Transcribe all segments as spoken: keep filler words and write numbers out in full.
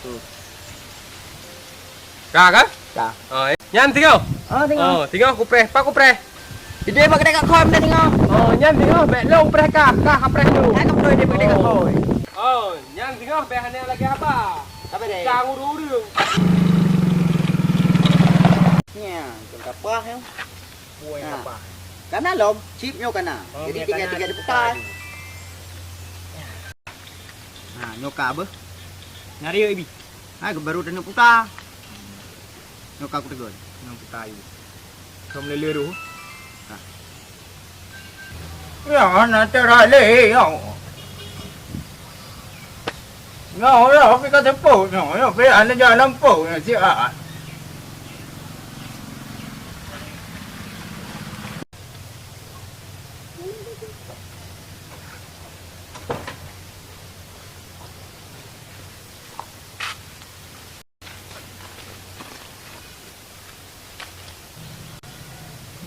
Hmm. Ka, ka? Ka. Oh, nyan singoh. Oh, singoh. Oh, singoh kupreh. Pat kupreh? Di deh bak keudè kat khon dah singoh. Oh, nyan singoh bèk lôn preh kah, kah kapreh lôn. Hai kapreh di bak keudè kat khon. Oh, nyan singoh bèk hana lagèe haba. Apa deh? Ka ureueng-ureueng. Nya, tu kapah ya. Puai kapah. Kana lom, chip nyoe kana. Oh, jadi tinggal tinggal diputar. Nah, nyoe ka beuh. Nyari ibi. Hai baru teuneuk putar. Nyoe ka kutegon. Nyoe putar ibi. Kau melele tu. Nah. Ya, hana cara lé, ya. Nyoe, ya, pi ka teupeu, nyoe, ya, pi hana jalan lampôh, ya, siat.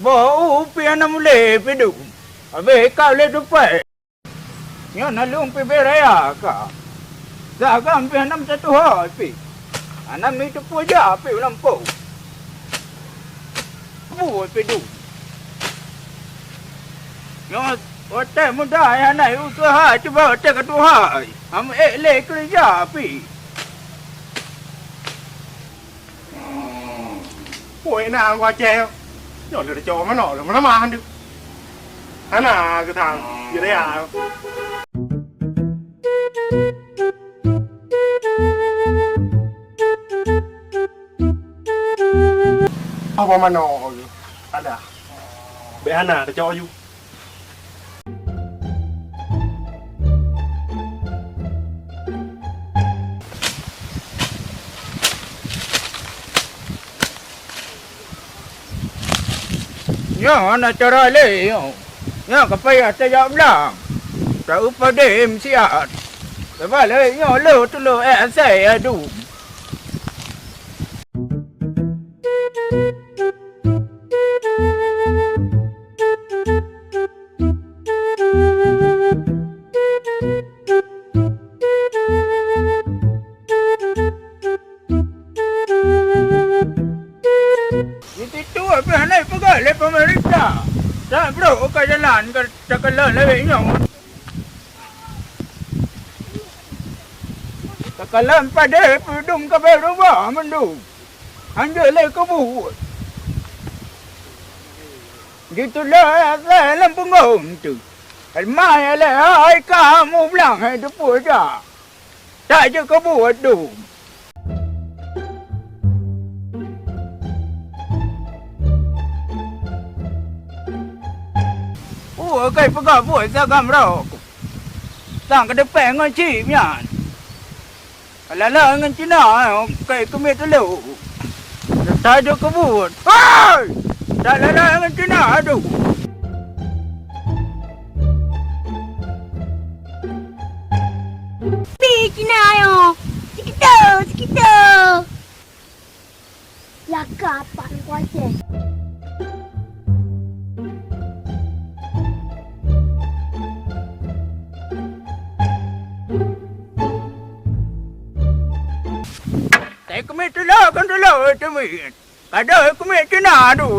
Boh u pi hana mulé pi dum. Habéh ka lé tupai. Nyoe na lôn pi bée raya ka. Sagam pi hana meututoe pi. Hana mi teupeu jak pi u lampôh. Bui pi dum. Nyoe watèe muda hana useuha cuba watèe ka tuha. Ham ék lé keureuja pi. Pue na anggô Aceh. Nyoe lé cok manok lé mana mah deuh. Hana geuthang. Jeuet ya. Apa manok? Bék hana tacok aju. Nyoe na cara lé nyoe. Nyoe ka payah tajak blang. Taeu padé meusiat. Sabab lé nyoe lheueh tulo ék asai adu. Di situ habéh hana peugah lé peumeurintah. Tabrok ka jalan ka takalon lawét nyoe. Takalon padé peudum ka beurubah mandum. Hanjeuet lé keubuet. Jitulak asai lam punggong teuh. Almai lé hai ka mublang hai teupeu jak. Tak jeuet keubuet dum. Peue kai peugah buet sagam rok. Sang keudepée ngon cit nyan. Lala ngon Cina, eh, kai keumiet teulok. Tajok keubuet. Hei! Tak lala ngon Cina, aduh. Pi Cina ayo. Sikito, sikito. Laka pat kuace. Tapi keumiet teulah kan teulah, eh, teumiet. Kada keumiet Cina tu.